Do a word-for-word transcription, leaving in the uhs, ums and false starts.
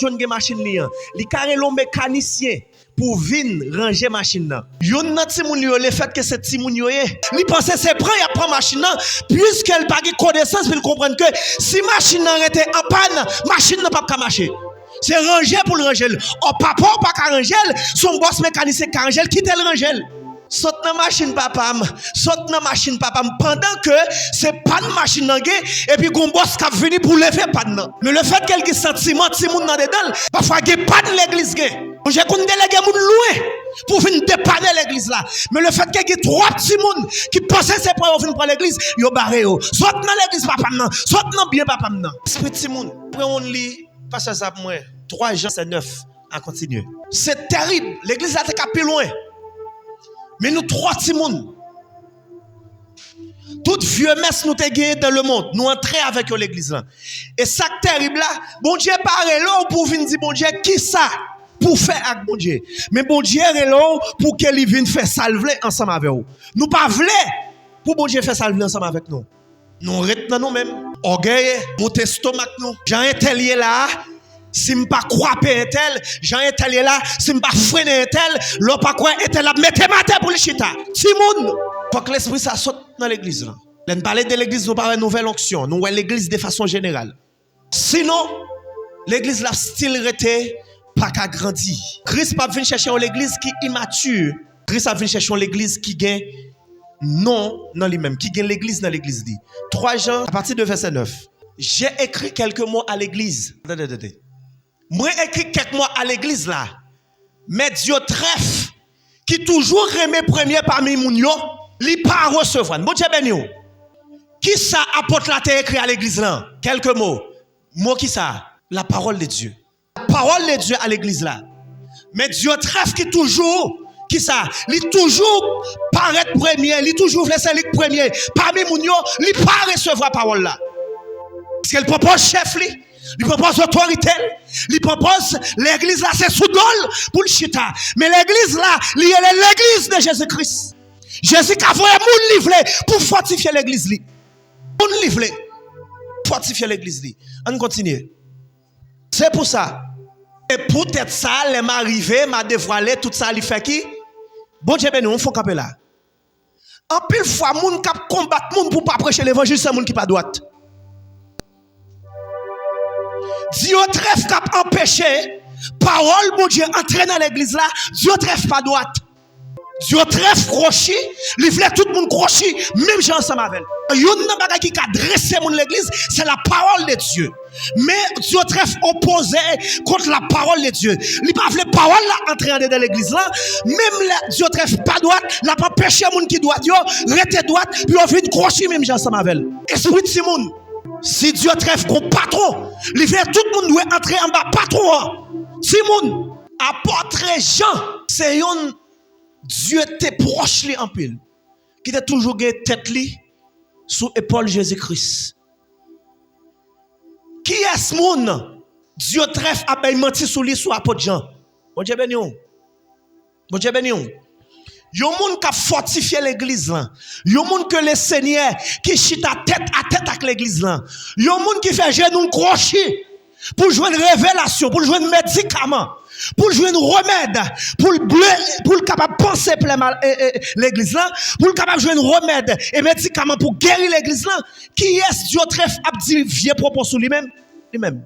John gen machin li an. Li ka rele yon mekanisyen pou vin ranje machin nan. Youn nan timoun yo, lefètke se timoun yo ye, li panse se pran y ap pran machin nan, piske l pa gen konesans pou l konprann ke si machin nan rete an pàn, machin nan p ap ka mache. Se ranje pou l ranje l. Ò, papa w pa ka ranje l, se yon bòs mekanisyen k ka ranje l, kite l ranje l. Sot nan machin papa m, sot nan machin papa m, pandan ke se pàn machin nan gen, epi gon bòs k ap vini pou leve pàn nan. Men lefètke l gen santiman timoun nan dedan l, pafwa gen pàn legliz gen. Bondye konn delege moun lwen pou vin depane legliz la. Men lefètke gen twòp timoun ki panse se pran yo vin pran legliz, yo bare yo. Sot nan legliz papa m nan, sot nan byen papa m nan. Espri timoun, pran yon li, pase sa pou mwen. Twa Jan vèsè nèf a kontinye. Se terib. Legliz la te ka pi lwen. Men nou twò timoun. Tout vye mès nou te genyen dan lemonn, nou antre avèk yo legliz lan. E sa k terib la, Bondye pa rele w pou w vin di Bondye kisa pou w fè ak Bondye. Men Bondye rele w pou ke li vin fè sa l vle ansanm avè w. Nou pa vle pou Bondye fè sa l vle ansanm avèk nou. Nou ret nan nou menm. Ògèy monte estomak nou. Jan entèl ye la a, si m pa kwape entèl, jan entèl ye la, si m pa frennen entèl, lè w pa kwè entèl ap mete m atè pou l chita. Timoun, fòk lespri sa sot nan legliz lan. Lè n pale de legliz, nou pa wè nouvèl onksyon, nou wè legliz de fason jeneral. Sinon, legliz la ap still rete pa ka grandi. Kris p ap vin chèche yon legliz ki imati. Kris ap vin chèche yon legliz ki gen non nan li menm, ki gen legliz nan legliz li. Twa Jan, apati de vèsè nèf. J'ai écrit quelques mots à l'église. Tande, tande. Mwen ekri kèk mo a legliz la. Men Dyotrèf, ki toujou renmen premye pami moun yo, li pa resevwa n. Bondye beni w. Kisa apot la te ekri a legliz lan? Quelques mots. Mo kisa? La parole de Dieu. La parole de Dieu a legliz la. Men Dyotrèf ki toujou, kisa? Li toujou parèt premye, li toujou vle se li k premye. Pami moun yo, li pa resevwa pawòl la. Paske l pran pòz chèf li, li pran pòz otorite l, li pran pòz legliz la se sou do l pou l chita. Men legliz la, li rele legliz de Jezi Kris. Jezi ka voye moun li vle pou fòtifye legliz li. Moun li vle fòtifye legliz li. Ann kontinye. Se pou sa, e poutèt sa, lè m a rive, m a devwale tout sa li fè ki. Bondye beni w, m fon kanpe la. Anpil fwa, moun k ap konbat moun pou pa preche levanjil, se moun ki pa dwat. Dyotrèf k ap anpeche pawòl Bondye antre nan legliz la, Dyotrèf pa dwat. Dyotrèf kwochi, li vle tout moun kwochi, menm jan ansanm avè l. Youn nan bagay ki ka drese moun legliz, se la parole de Dieu. Men Dyotrèf opoze kont la parole de Dieu. Li pa vle pawòl la antre andedan legliz lan. Menm lè Dyotrèf pa dwat, l ap anpeche moun ki dwat yo rete dwat pou yo vin kwochi menm jan ansanm avè l. Espri timoun, si Dyotrèf gon patwon, li vle tout moun dwe antre anba patwon an. Timoun, apot Jan, se yon Dye te pwòch li anpil, ki te toujou gen tèt li sou epòl Jezi Kris. Kiyès moun Dyotrèf ap bay manti sou li sou apot Jan? Bondye beni w. Bondye beni w. Yon moun k ap fòtifye legliz lan. Yon moun ke Lesenyè ki chita tèt a tèt ak legliz lan. Yon moun ki fè jenou l kwochi pou l jwenn revelasyon, pou l jwenn medikaman, pou l jwenn remèd, pou l ble, pou l kapab panse plè mal, e, e, legliz lan, pou l kapab jwenn remèd e medikaman pou geri legliz lan. Kiyès Dyotrèf ap di vye pwopo sou li menm? Li menm.